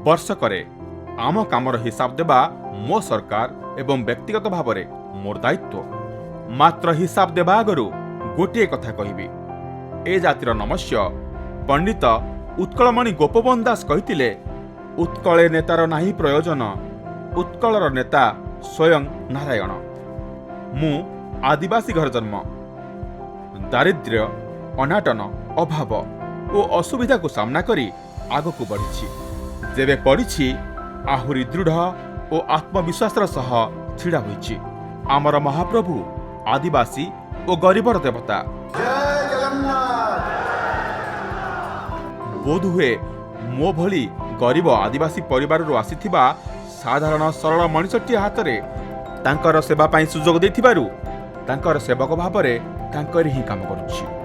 ବର୍ଷକରେ ଆମ କାମର ହିସାବ ଦେବା ମୋ ସରକାର ଏବଂ ବ୍ୟକ୍ତିଗତ ଭାବରେ ମୋର ଦାୟିତ୍ୱ। ମାତ୍ର ହିସାବ ଦେବା ଆଗରୁ ଗୋଟିଏ କଥା କହିବି। ଏ ଜାତିର ନମସ୍ୟ ପଣ୍ଡିତ ଉତ୍କଳମଣି ଗୋପବନ୍ଧୁ ଦାସ କହିଥିଲେ, "ଉତ୍କଳେ ନେତାର ନାହିଁ ପ୍ରୟୋଜନ, ଉତ୍କଳର ନେତା ସ୍ୱୟଂ ନାରାୟଣ।" ମୁଁ ଆଦିବାସୀ ଘରେ ଜନ୍ମ। ଦାରିଦ୍ର୍ୟ, ଅନାଟନ, ଅଭାବ ଓ ଅସୁବିଧାକୁ ସାମ୍ନା କରି ଆଗକୁ ବଢ଼ିଛି। ଯେବେ ପଡ଼ିଛି, ଆହୁରି ଦୃଢ଼ ଓ ଆତ୍ମବିଶ୍ୱାସର ସହ ଛିଡ଼ା ହୋଇଛି। ଆମର ମହାପ୍ରଭୁ ଆଦିବାସୀ ଓ ଗରିବର ଦେବତା। ଜୟ ଜଗନ୍ନାଥ। ବୋଧହୁଏ ମୋ ଭଳି ଗରିବ ଆଦିବାସୀ ପରିବାରରୁ ଆସିଥିବା ସାଧାରଣ ସରଳ ମଣିଷଟିଏ ହାତରେ ତାଙ୍କର ସେବା ପାଇଁ ସୁଯୋଗ ଦେଇଥିବାରୁ ତାଙ୍କର ସେବକ ଭାବରେ ତାଙ୍କରି ହିଁ କାମ କରୁଛି।